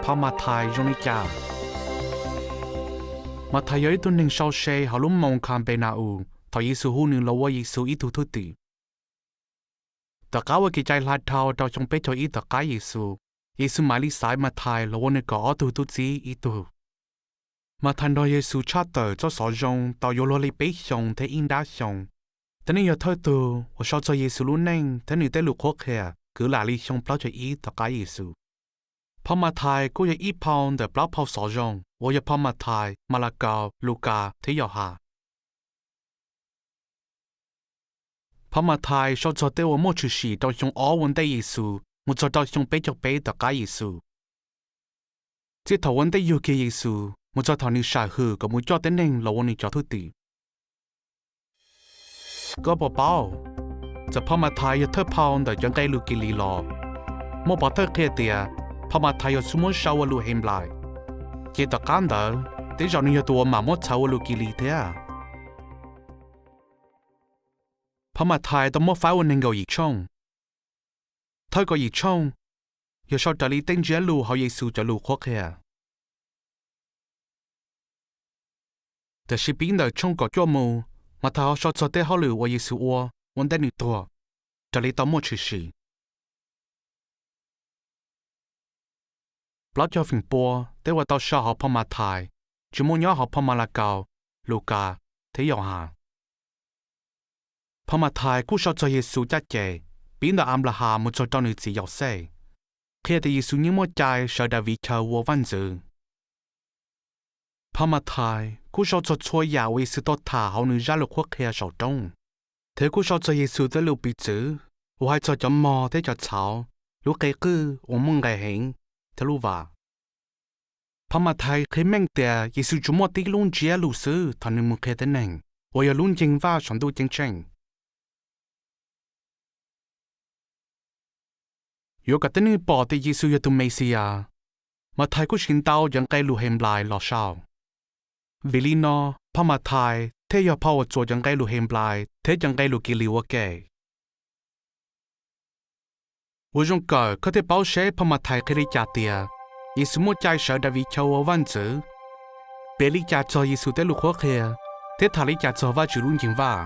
Phau Mathais zoo li cas? Mathais yog ib tug neeg sau se hauv lub moos Khanpena-us thaum Yexus hu nws los ua Yexus ib tug thwj tim. Tom qab ua Kev cai Hla Dhau rau xyoo peb caug ib tom qab Yexus, Yexus mam li xaiv Mathais los ua nws kaum ob tug tub txib ib tug. Mathais nrog Yexus tshaj tawm txoj xov zoo tau yuav luag li peb xyoos thiab ib nrab xyoo. Tab sis nws yog thawj tug uas sau txog Yexus lub neej thiab nws tej lus qhuab qhia kwv lam li xyoo plaub caug ib tom qab Yexus. Phau Mathais kuj yog ib phau ntawm plaub phau xov zoo uas yog Phau Mathais, Malakaus, Lukas thiab Yauhas. Phau Mathais sau txog tej uas muaj tshwm sim rau xyoo ob ua ntej Yexus mus txog rau xyoo peb caug peb tom qab Yexus, txij thaum ua ntej yug kiag Yexus mus txog thaum nws sam hwm kom mus coj tib neeg los ua nws cov thwj tim. Koj puas paub, txawm Phau Mathais yog thawj phau ntawm cov nqe lus Kilis los, muaj pov thawj qhia tias Phau Mathais yog xub muab sau ua lus Henplais, ces tom qab ntawd tej zaum nws yog tus uas mam muab txhawv ua lus Kilis thiab. Phau Mathais tau muab faib ua nees nkaum yim tshooj. Thawj kaum yim tshooj yog sau raws li tej ntsiab lus hauv Yexus cov lus qhuab qhia. Tiam sis pib ntawm tshooj kaum cuaj mus, Mathais ho sau txog tej hauj lwm uas Yexus ua ua ntej nws tuag, raws li tau muaj tshwm sim. Plaub caug feem pua tej uas tau sau hauv Phau Mathais tsis muaj nyob hauv Phau Malakaus, Lukas thiab Yauhas. Phau Mathais kuj sau txog Yexus caj ces pib ntawm Anplahas mus txog rau nws txiv Yauxej, qhia tias Yexus yeej muaj cai sawv Daviv chaw ua vaj ntxwv. Phau Mathais kuj sau txog txhua yam uas Yexus tau tham hauv nws zaj lus qhuab qhia saum roob, thiab kuj sau txog Yexus tej lus piv txwv uas hais txog cov mog thiab cov txhauv, lub qe qwj uas muaj nqis heev, thiab lub vas. Phau Mathais qhia meej tias Yexus tsuas muaj tib lub ntsiab lus xwb thaum nws mus qhia tib neeg, uas yog lub nceeg vaj saum ntuj ceeb tsheej. Yuav kom tib neeg pom tias Yexus yog tus Mexiyas, Mathais kuj siv ntau cov nqe lus Henplais los sau. Vim li no, Phau Mathais thiaj yog phau uas txuas cov nqe lus Henplais thiab cov nqe lus Kilis ua ke. Ua zoo kawm koj thiaj paub seb Phau Mathais qhia li cas tias Yexus muaj cai sawv Daviv chaw ua vaj ntxwv, piav li cas txog Yexus tej lus qhuab qhia, thiab tham li cas txog Vajtswv lub nceeg vaj.